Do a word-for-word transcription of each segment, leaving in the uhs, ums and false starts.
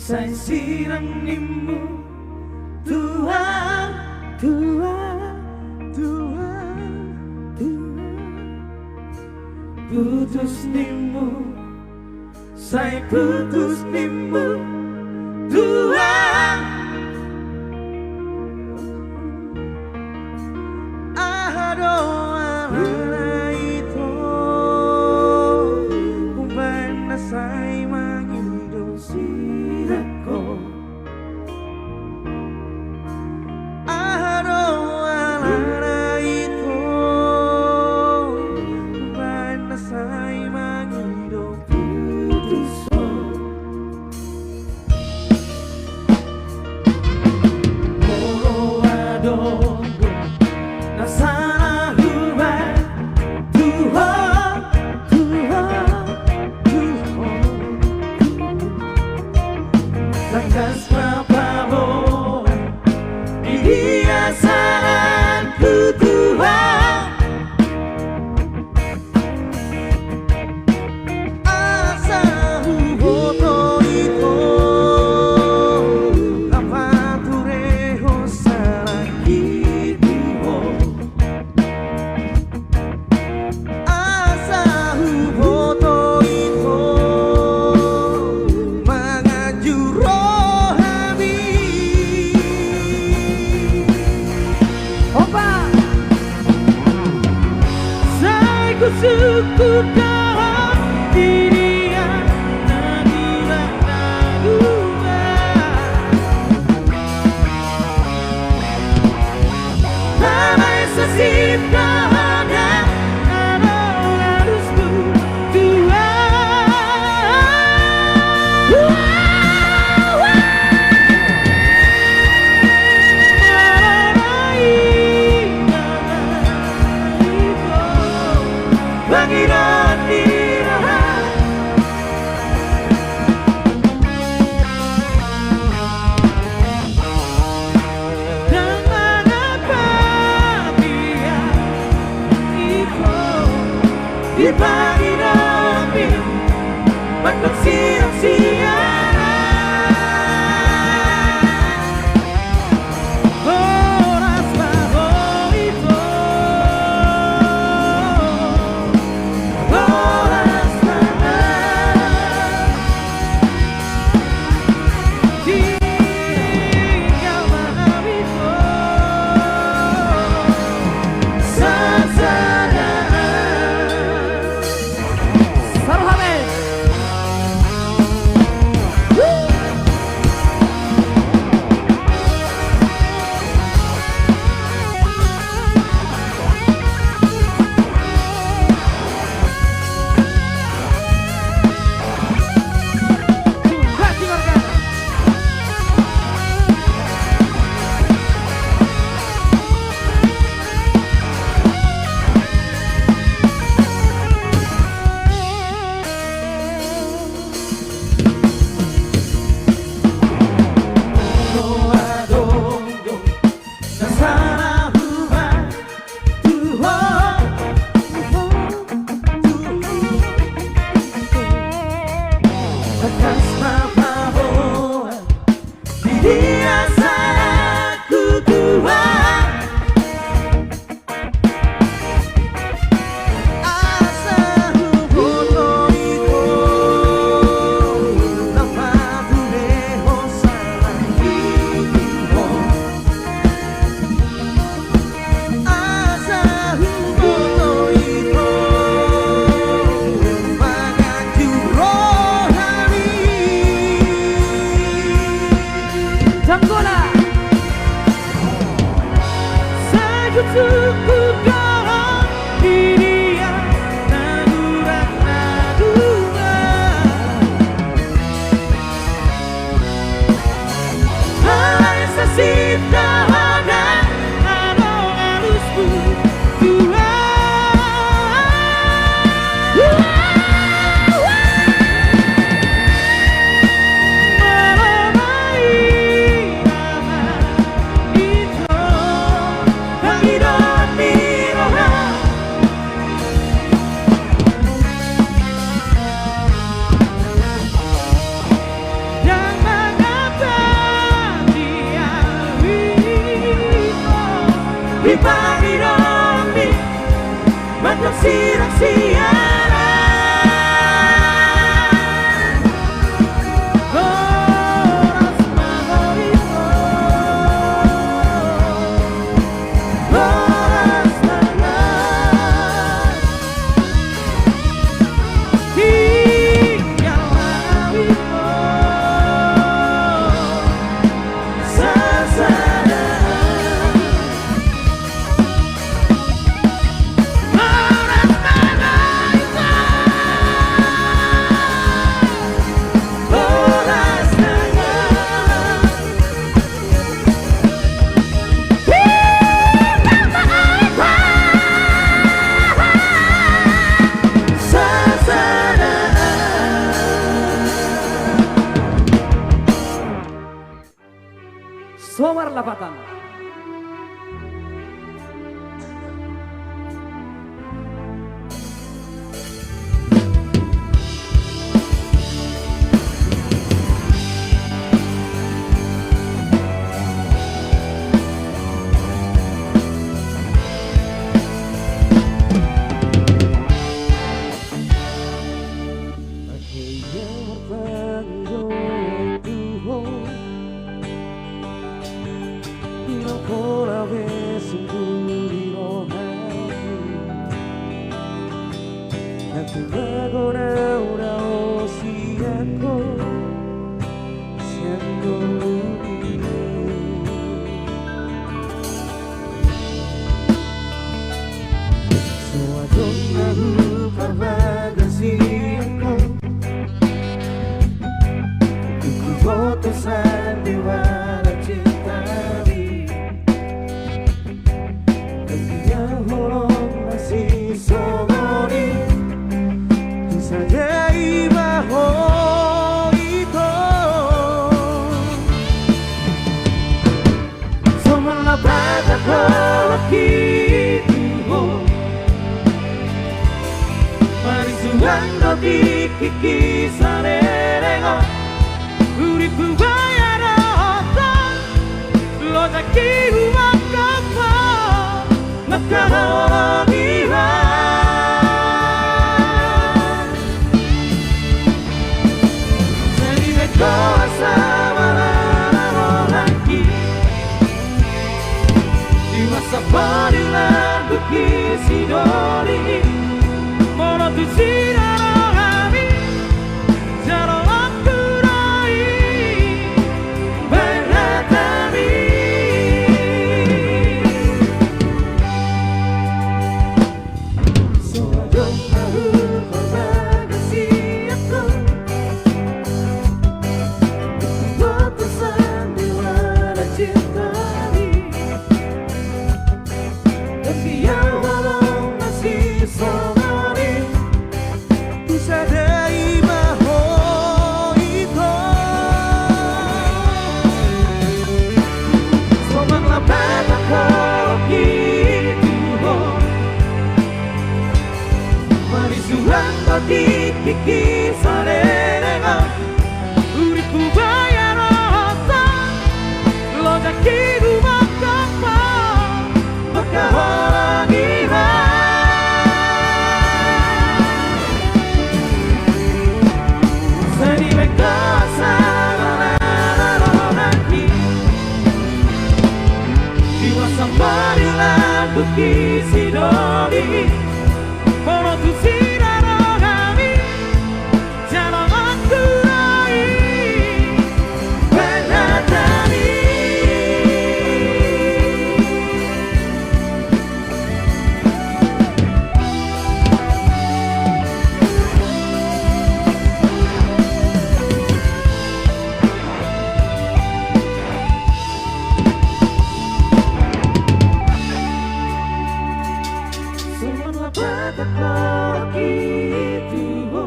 Sai sirang nimmu, Tuhan, Tuhan, Tuhan, Tuhan. Putus nimmu, sai putus nimmu, Tuhan. Aha do alana ito, umbahen na sai mangido sirangko. Aha do alana ito, umbahen na sai mangido putushon. Molo adong do na sala hubahen, Tuhan, Tuhan, Tuhan. Tangkas ma paboa, di dia salangku, Tuhan. Asa huboto ito, na paturehon salangki tu ho. Asa huboto ito, manganju roha Pangidoanmi, mantap sirang siaran. Horas ma ho, horas ma ho. Tinggal ma ho. Sasada. Horas ma ho. Horas ma ho. Sasada. So marlapatan. Ia martangiang tu Ho, di na pola be sungkun di rohangku. Nang tu bagona uda ho sian Ho, sian Ho. So adong na huparbagas sian Ho. Huboto sandiri ala cintami. Tapi ia holong masih songon i. Disadai ma ho ito. So marlapatan holongki tu Ho. Marisuan do tingkingki saleleng on. Uripku bahen rohanta. Lojangki humongkop Ho. Mangkaholongi Ho. Sai dibahen Ho asa marana rohangki. Di masa padi landukki sidoli. Molo tusi na rohami. Jalo angku do i. Bahen hatami. So adong na huparbagas sian Ho. Huboto sandiri ala cintami. Tapi ia holong masih songon i. Disadai ma ho ito. So marlapatan holongki tu Ho. Marisuan do tingkingki saleleng on. Uripku bahen rohanta. Lojangki humongkop Ho. Mangkaholongi Ho. Sai dibahen Ho asa marana rohangki. Di masa padi landukki sidoli. Molo tusi na rohami. Jalo angku do i. Bahen hatami. So marlapatan holongki tu Ho.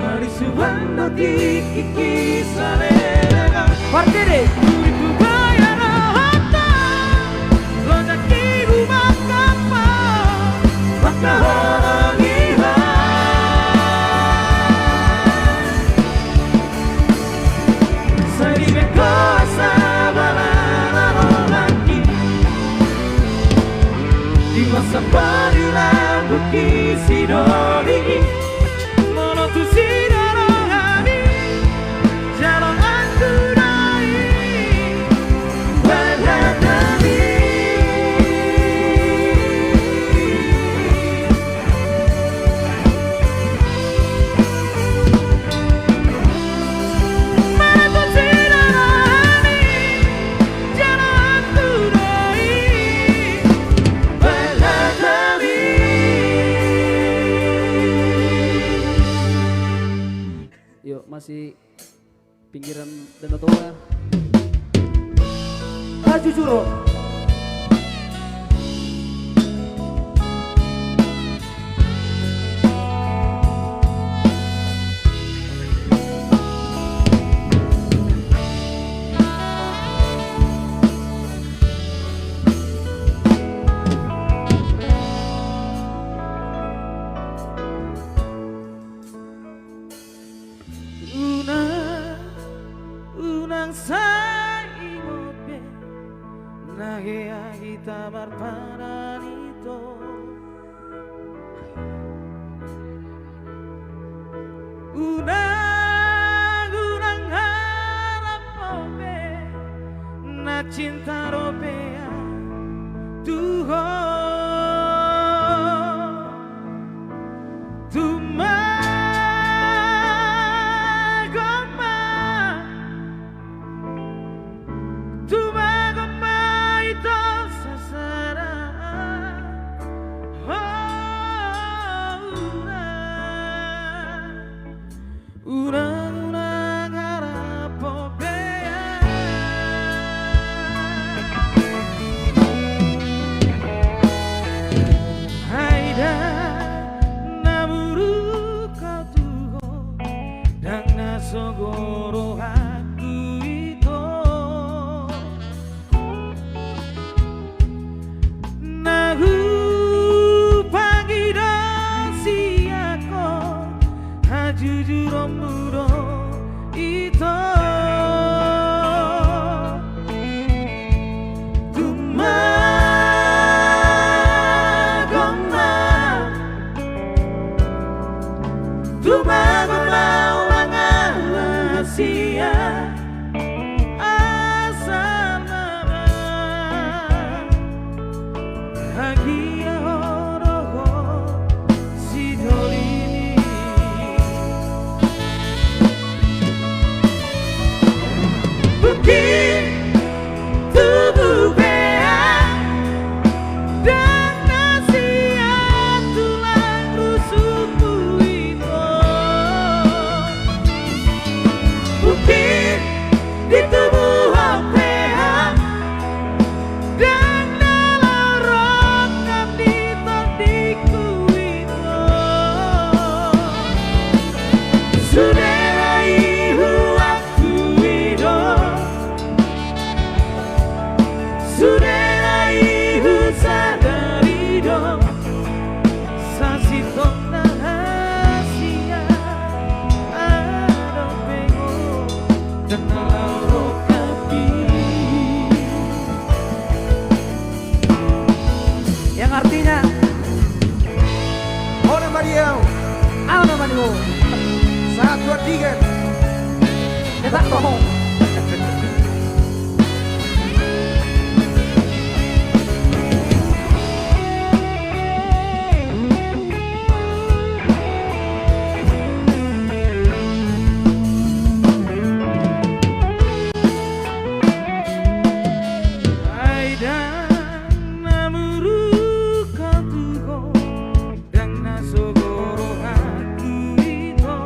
Marisuan do tingkingki saleleng on. Partiri. Uripku bahen rohanta. Lojangki humongkop Ho. Mangkaholongi Ho. Sai dibahen Ho asa marana rohangki. Yo, masih pinggiran Danau Toba. Hajujur on. Unang, unang sai ingot be na hea hita marpadan, ito. Unang, unang harap be na cinta robean tu ho. Tumagon ma, tumagon ma ito sasada. Ho, unang, unang, unang harap be. Ai ndang na muruk au tu ho, ndang na sogo rohangku, ito. Na hupangido sian ho hajujuronmu do, ito. Tumagon ma, tumagon ma mangalap sian asal ma, bahagia ho dohot sidoli ni. Mungkin tubu pe ahu ndang na sian tulang rusukmu, ito. Mungkin ditubuhon pe ahu ndang na laho rongkap di tondingku, ito. Sude na ihuanku i do, sude na ihusadari do, sasintong na hasian adong pe ho, ndang na laho rongkap i. Yang artinya, ho nama di ahu, ahu nama di ho. Sahat tu andigan. Tetap ho. Ai ndang na muruk au tu ho, ndang na sogo rohangku, ito.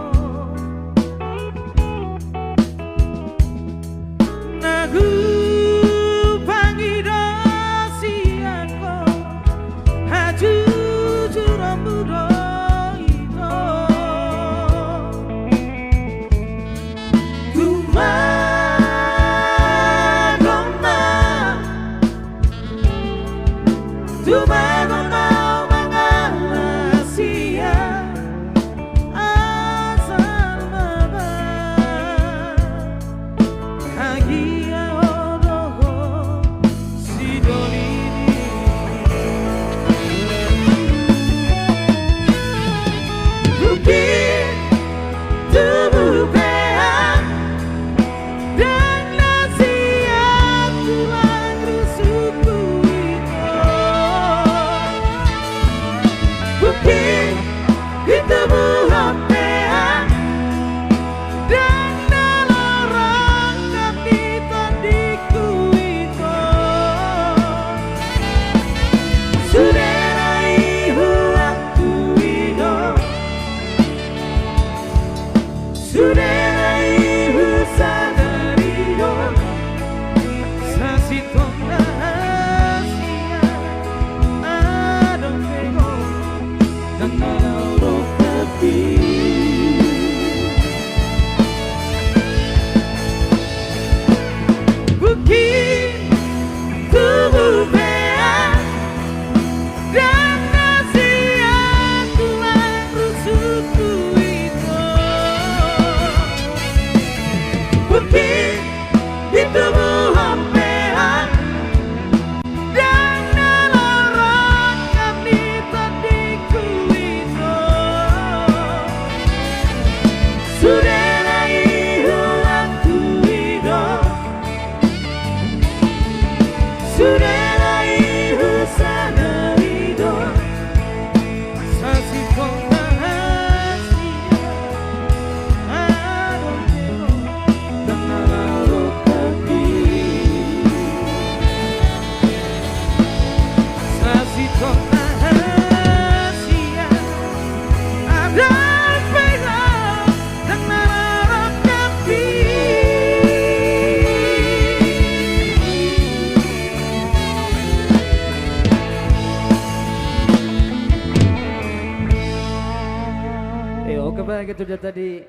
Sudah tadi.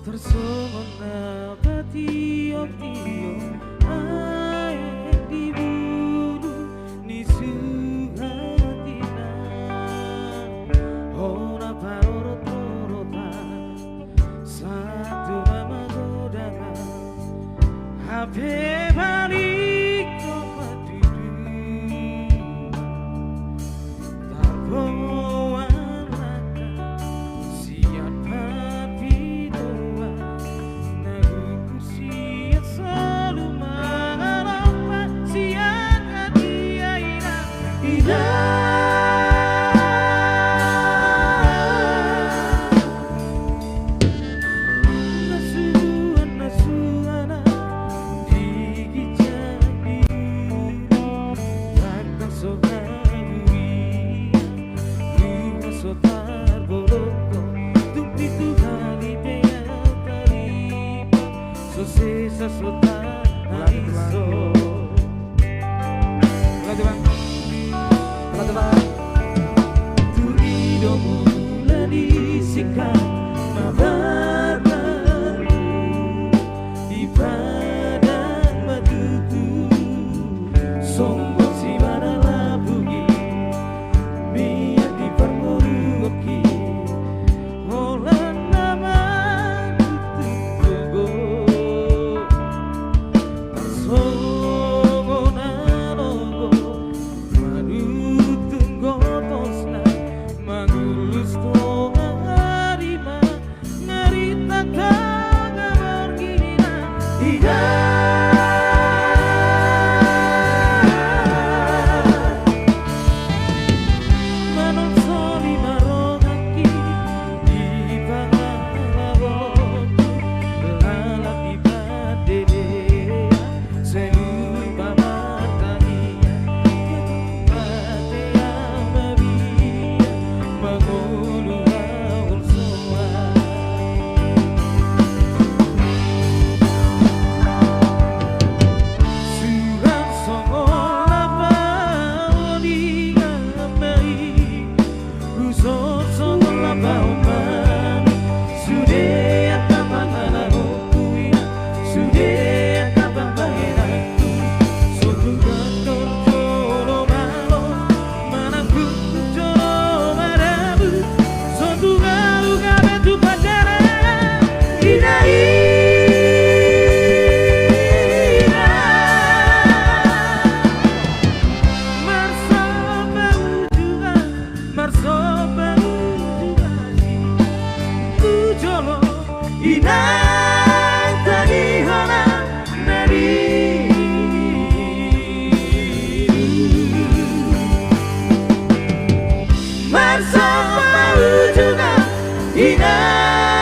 Tarsongon na patiop-tiop aek di bulu ni suhat inang, hona parorot-orotan sahat tu na magodang, hape paling do paduduhan. Tarboan rangka sian parpitoan, na gugur sian solu mangalompa sian hatiha inang. Inang. Na suan, na suan, di ginjang ni ulu, rangkang so habulian, rumah so tarbolongkon, tung pitu hali pe ahu tarima, so sesa so tahalishon. Pelatih, Bang. Pelatih, Bang. Tu i do mula ni singkat mabar baru di padang matutu, songon sibana lapugi miak di parboruonki. Holan na manguntungkon tarsongon na logo, manuntung gotosna, mangullus tonga ari ma, marintang tonga borngin inang. Inang. Manonsoli ma rohangki di pangalaboku, lalap di pandedean, sai lupa martangiang, mate ama bia, mangolu ahu soal. Surang songon lapaon di amai, husor songon lapaon ma, sude angka pangalaboku inang, sude angka pambahenanku, so tutu do jolo malo, manang tutu jolo madabu, so tutu do gabe tu pajaran. Inang, inang. Marsomba ujungan, marsomba ujungan i tu jolo inang tangihon nami. Marsomba ujungan inang,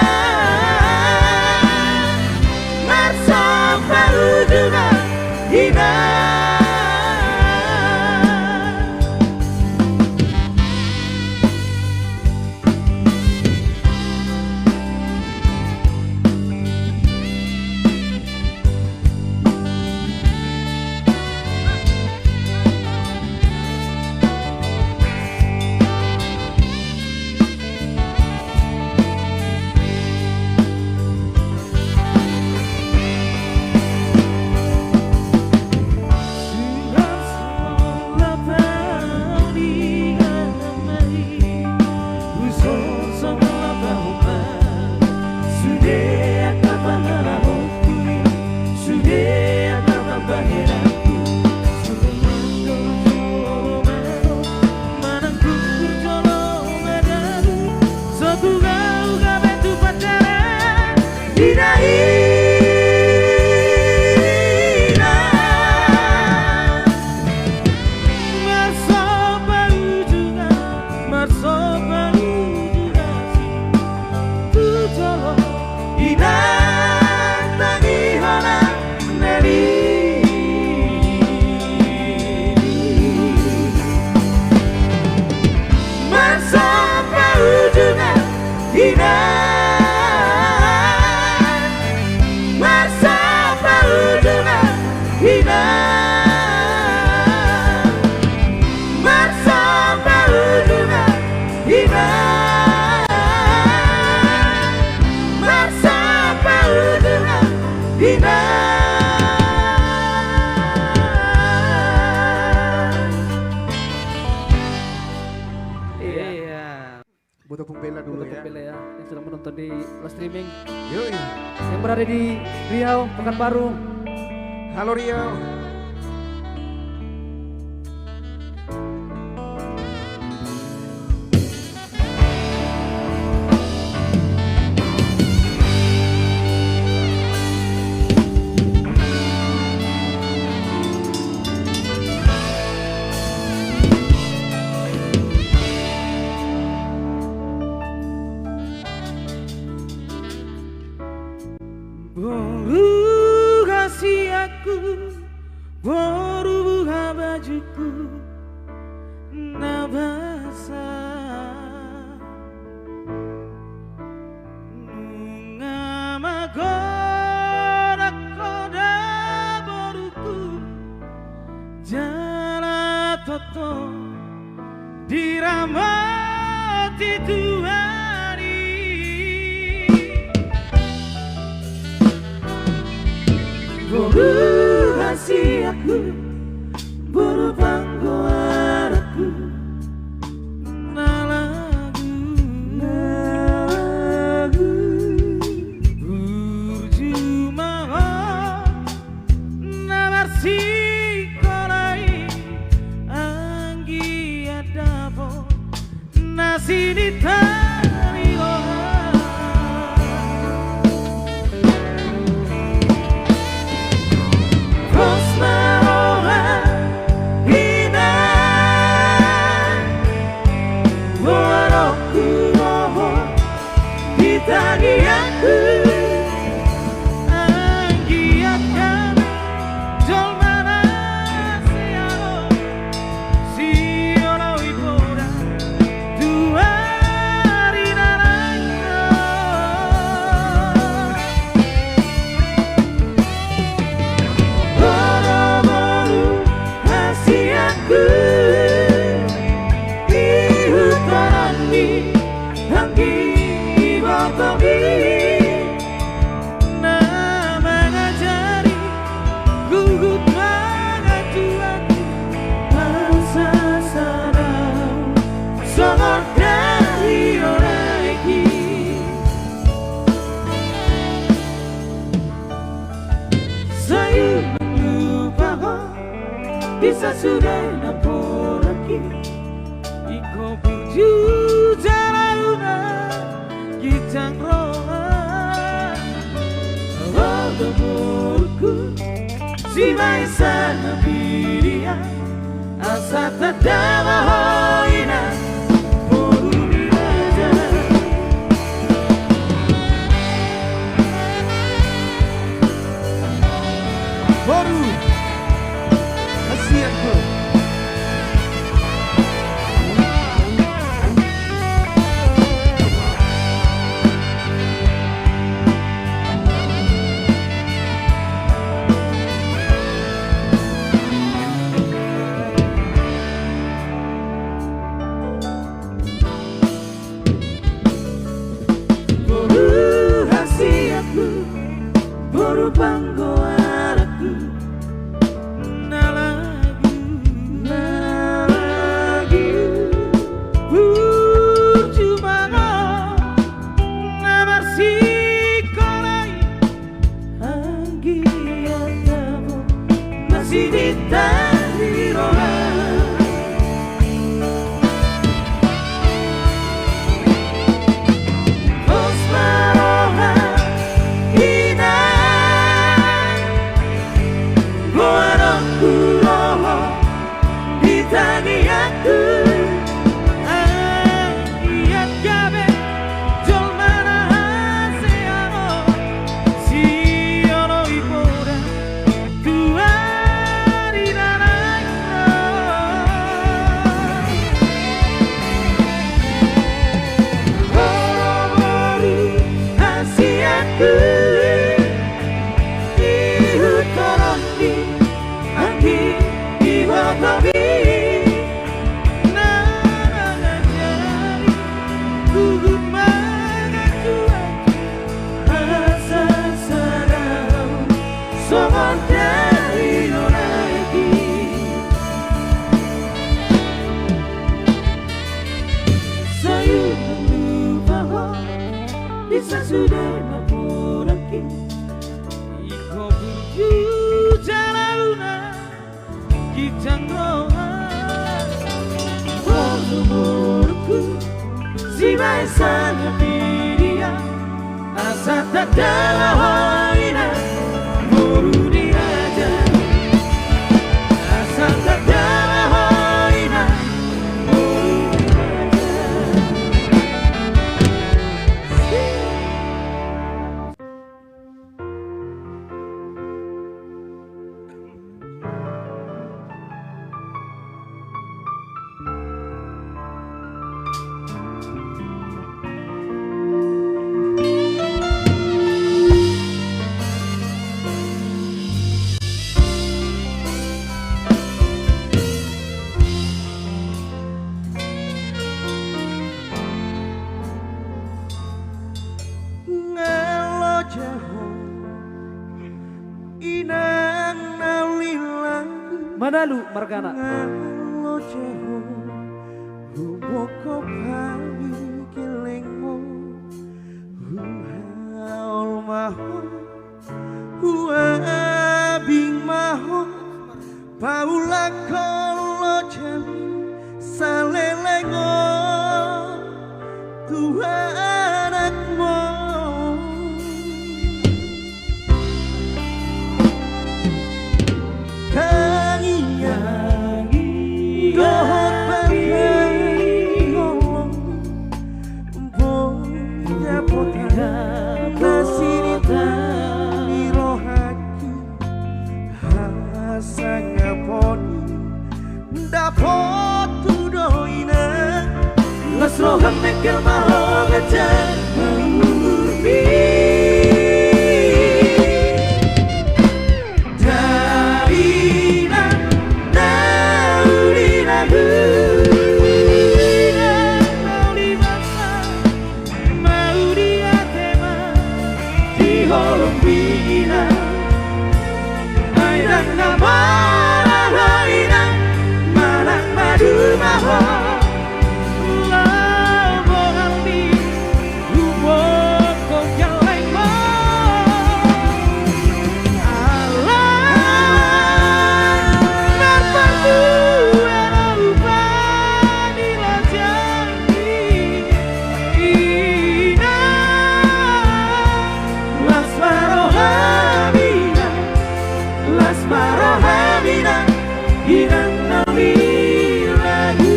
marsomba ujungan inang. Inang, inang. Marsomba ujungan, marsomba ujungan i tu jolo inang. Untuk Bella ya, yang sedang menonton di live streaming. Yoi. Yang berada di Riau, Pekanbaru. Halo Riau. Boru hasianku, boru buha bajungku na basa. Nunga magodang ho da boruku, jala tongtong diramoti Tuhan i. Boru hasianku, boru panggoaranku na lagu, na lagu. Burju ma ho na marsikola i, anggiat dapot na sinitari roha. Pos ma roha inang, boaroku roha di tangiangku. Anggiat hami jolma na sialo, sioloi poda tu ari na laho. Boru, boru hasianku, ihut holong ni anggi ibotomi. Na mangajari, huhut manganju hami, asa sada songon dahirang i. Sai unang lupa ho di sasude na borngin i. Ingkon burju jala unang ginjang roha. Olo boruku, simaisa na pilihan, asa tanda ma ho inang boru ni raja. Boru hasianku. Sasude marmodalki ingkon burju jala unang ginjang roha. Boru-boruku, sibaen sangap di dia, asa tanda ho inang boru ni raja. Asa tanda ho inang boru ni raja. Nga loja ho, inang na uli lagu. Manalu margana. Nga loja ho, hubokkop hami gellengmu, huhaol ma ho, huabing ma ho, paulakkon lojami saleleng on tu anakmu. Tangiang dohot pangkalingon, boi dapotan na sinitani rohangki. Hasangapon i dapot tu do inang. Las roham mengkel ma ho ganjang umurmi. Dainang na uli lagu, inang na uli bangsa, mauliate ma di holongmi inang. Ai ndang na mora ho inang, manang na duma ho. Laho bohal ni hubokkop gellengmu. Ala marpatua do upah ni lojangki inang. Las ma roham inang, las ma roham inang, inang na uli lagu.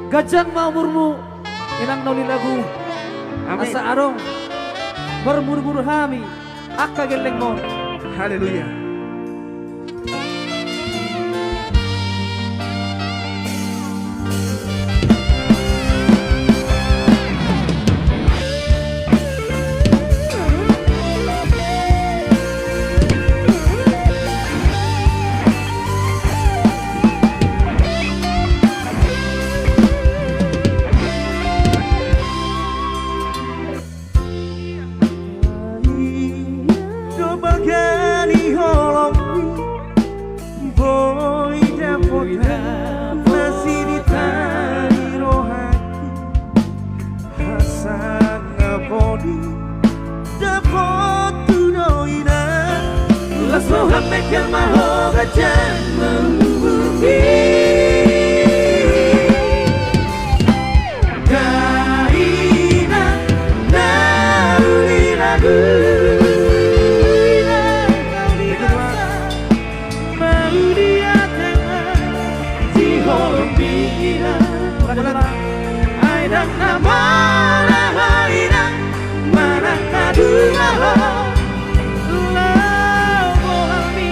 Ganjang ma umurmu, inang na uli lagu. Amin. Asa adong marmurmur hami angka gellengmon. Haleluya. Dompak ni holongmi, boi dapotan na sinitani rohangki. Hasangapon i dapot tu do inang. Las roham mengkel ma ho ganjang umurmi. Dainang na uli lagu, inang na uli bangsa, mauliate ma di holongmi inang. Ai ndang na mora ho inang, manang na duma ho. Laho bohal ni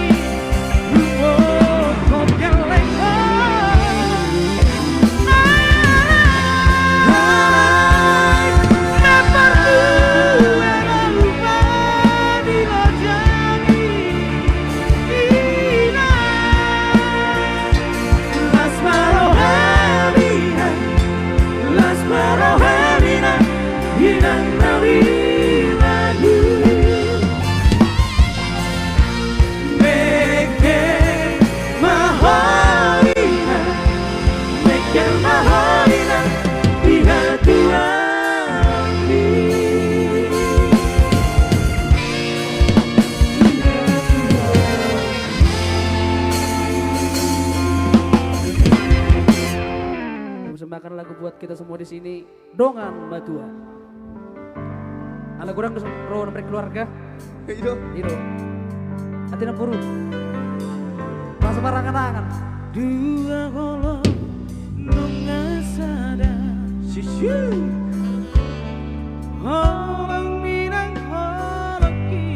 hubokkop gellengmu. Persembahkan lagu buat kita semua di sini, Dongan Matua. Ala godang do ro na berkeluarga. I do. I do. Atina boru. Pas sembarangan angan. Dua holong nunga sada. Siu. Holong Minang, holong i.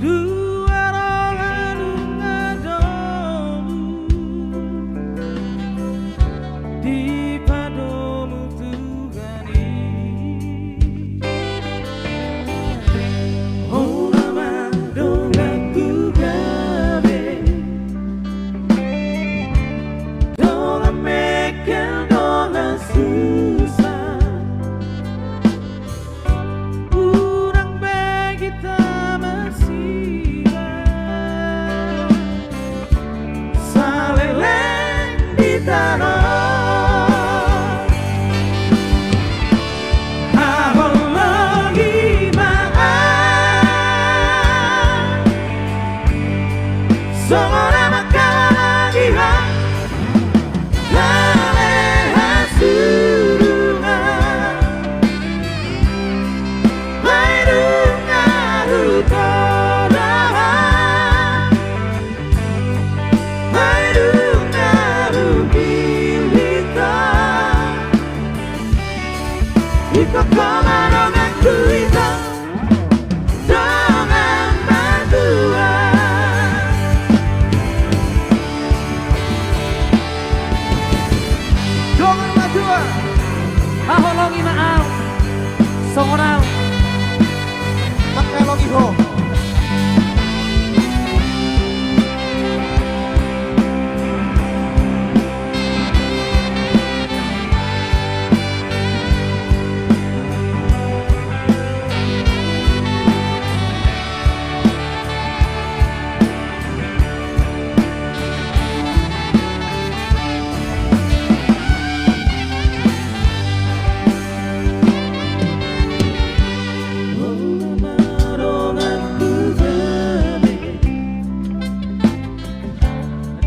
Dua roha nunga domu dipadomu Tuhan i. Hola ma donganku gabe, dongan mengkel, dongan susa. Unang be hita masiba, saleleng di tano. Haholongi ma ahu songon na mangkaholongi ho. Male hasurungan, ai dung ahu tona, ai dung ahu pillit ho. Ingkon ho ma donganku, ingkon dongan matua. Dongan matua, haholongi ma ahu songon ahu mangkaholongi ho.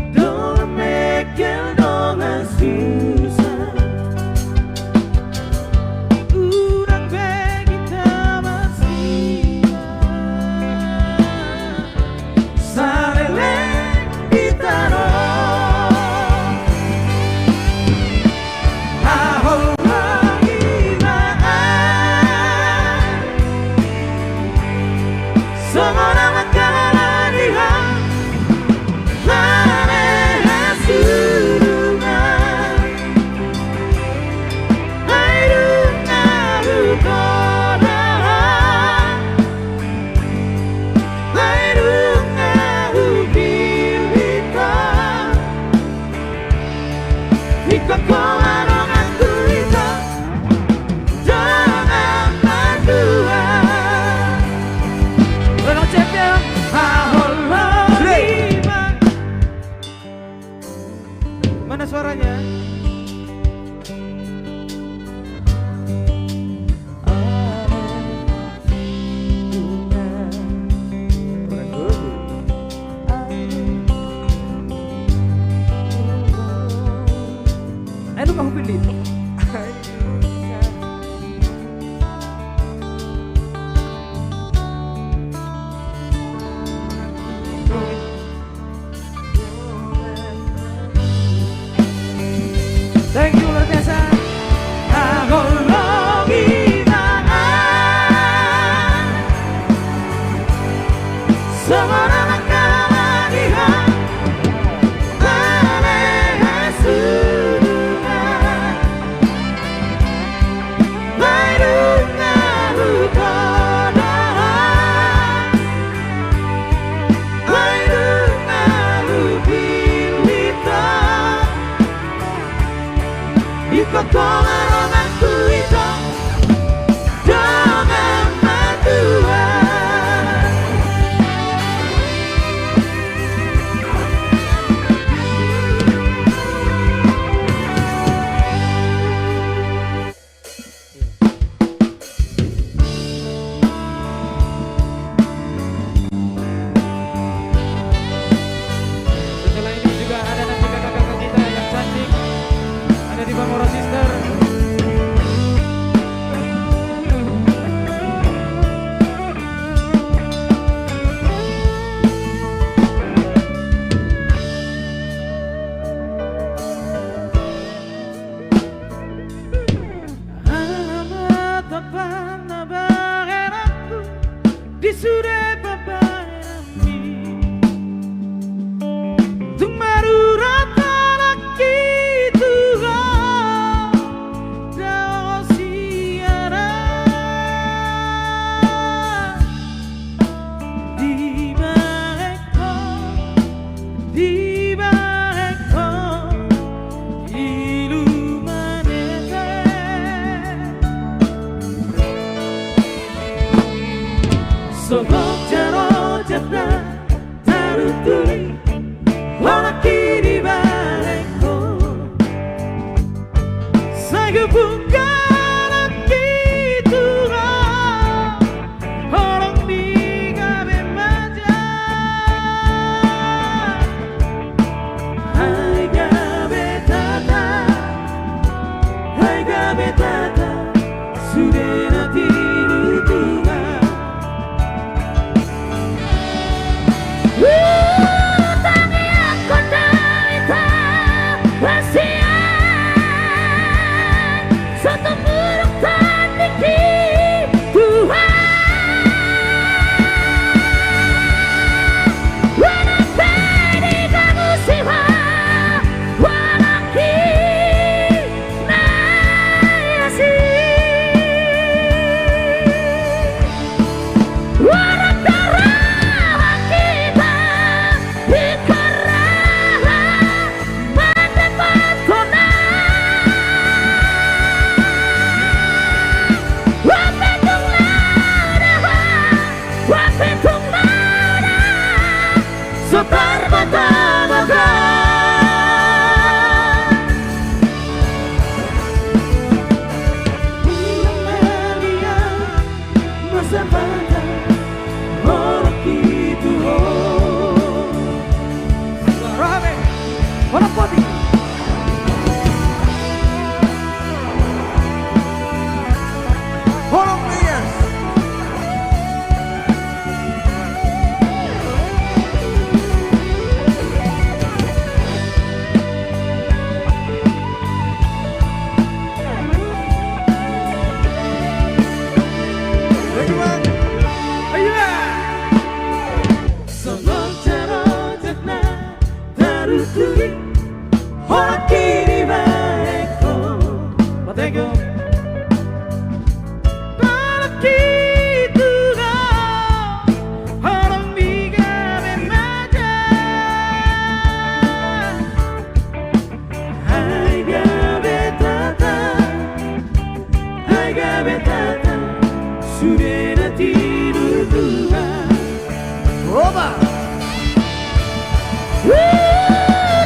Dongan mengkel, dongan susa, unang be hita masiba, saleleng di tano. Haholongi ma ahu songon na mangkaholongi ho. Male hasurungan, ai dung ahu tona, ai dung ahu pillit ho. Ingkon ho ma donganku, ingkon dongan matua. Haholongi ma. Mana suaranya? Ai dung ahu pillit. Thank you, luar biasa. Haholongi ma ahu songon na mangkaholongi ho. Male hasurungan, ai dung ahu tona, ai dung ahu pillit ho.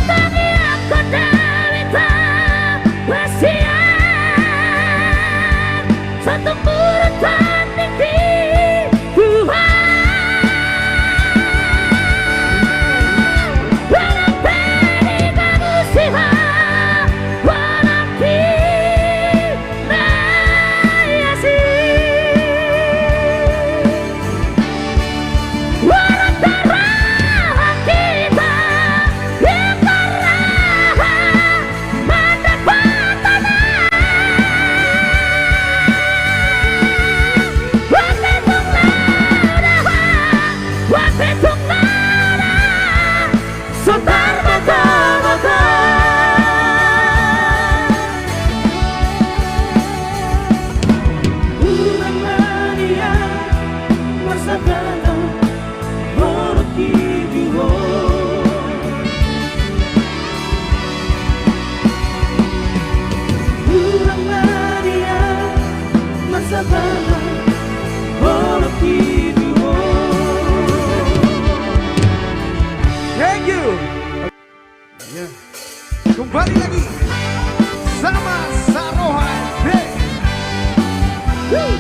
Tangiangkon Debata, basian, satumburan tandingki, Tuhan. Barang pe diganusi Ho, Anakki na asi. Huhut ma roha hita, hita ra mandapot Ho. Huhut ma roha, huhut ma roha, so tarbatabata. Hurang ma nian marsabar, holong i do Ho. Hurang ma nian marsabar, holong i do Ho. Thank you. Ya. Kembali lagi sama Saroha Band. Woo.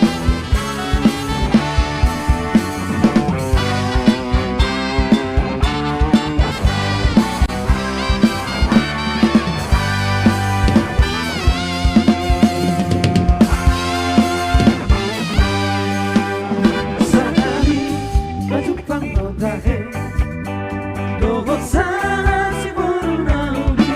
Sahali pajumpang ma tahe dohot sahala siboru na uli.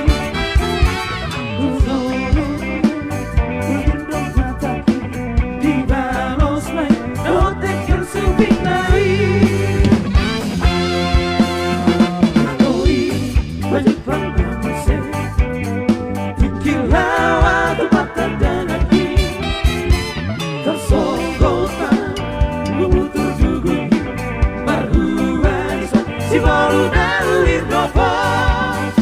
Dibalos ma i dohot dengke sumping na i. Antong i pajumpang ma muse, tingki laho tu partandanan i. Tarsonggot ma lumu turdugun i, marhua dison siboru na huhir dohot.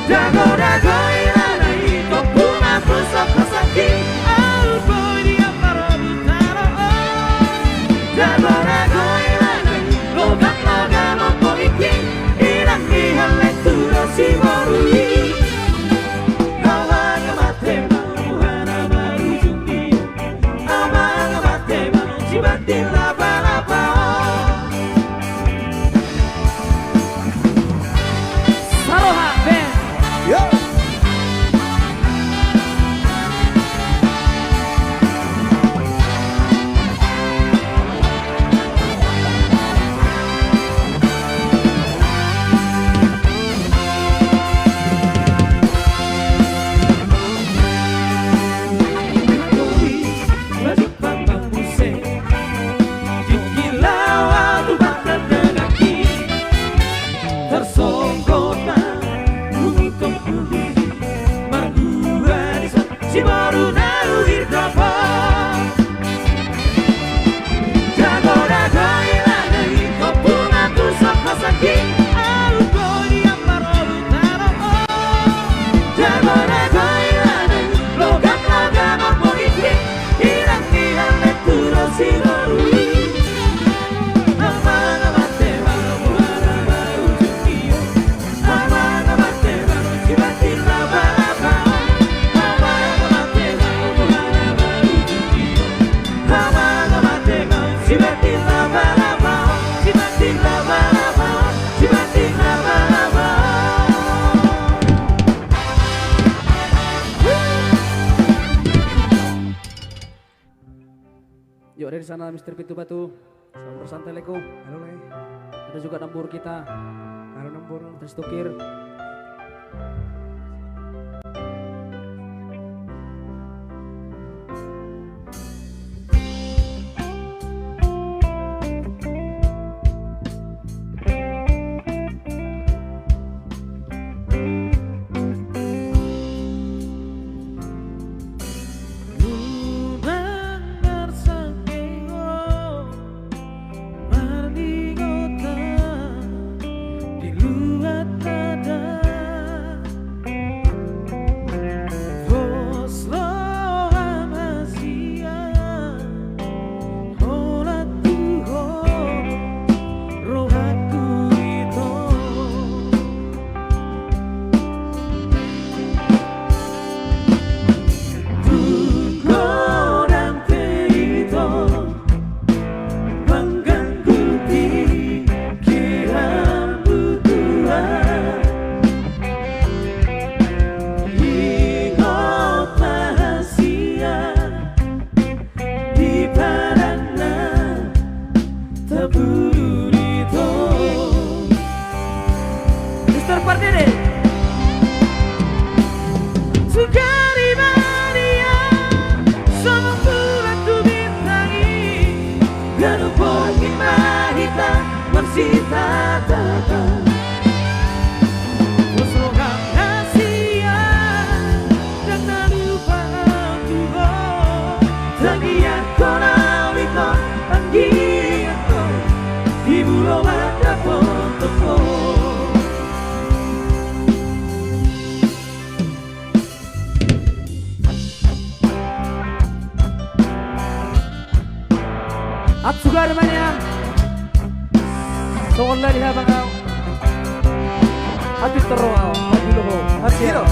Dago-dago ilana i, tompu mambushon hasanggi, ahu boi di amparobu tano on. Dago-dago ilana i, logam-logam ompu tingki, inang ni hallet tu do siboru i. Amang amante ma rohana marujung di on. Amang amante ma sibantil laba-laba on. Saroha Band. Yo. Siboru na huhir dohot. Dago-dago ilana i, tompu mambushon hasanggi, ahu boi di amparobu tano on. Dago-dago ilana i, logam-logam ompu tingki, inang ni hallet tu do siboru i. Amang amante ma rohana marujung di on. Yuk, dari sana, Mister Pitu Batu. Selamat bersantai, Leko. Halo, Le. Ada juga Nambur kita. Halo, Nambur. Terus Tukir. Unang marsangkeng ho marningotan di luat na Gari Maria, songon bulan tu bintang i, ganup borngin ma hita marsitatapan. Pos roham na sian, ndang na lupa au tu ho. Tangiangkon au ingkon, anggiangkon, di bulan mandapothon ho. Atsugari ma nian. Songon lali habang au. Atik toro au. Atik toro. Atik toro.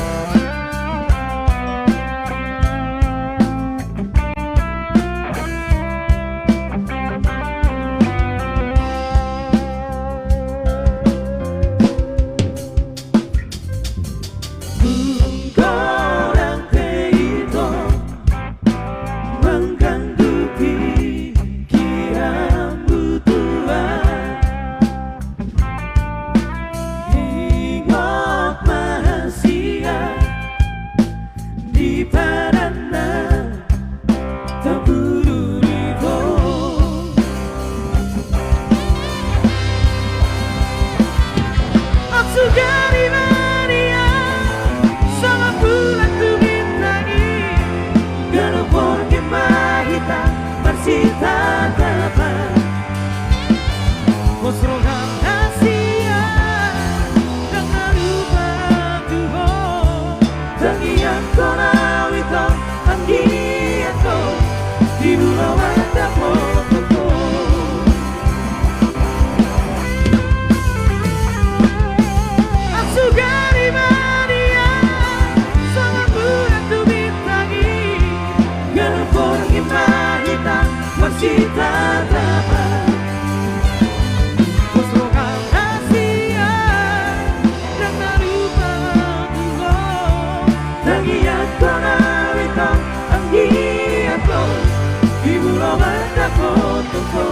Dung godang pe ito, mengganggu pikiranmu Tuhan. Ingot ma hasian di padan na tabudu di ho. Atsugari ma nian, songon bulan tu bintang i, ganup borngin ma hita marsitatapan. Pos roham na sian, ndang na lupa au tu ho. Tangiangkon au ingkon, anggiangkon, di bulan mandapothon ho. Atsugari ma nian, songon bulan tu bintang i, ganup borngin ma hita marsitatapan. Pos roham na sian, ndang na lupa au tu ho. Tangiangkon au ingkon, anggiangkon, di bulan mandapothon ho.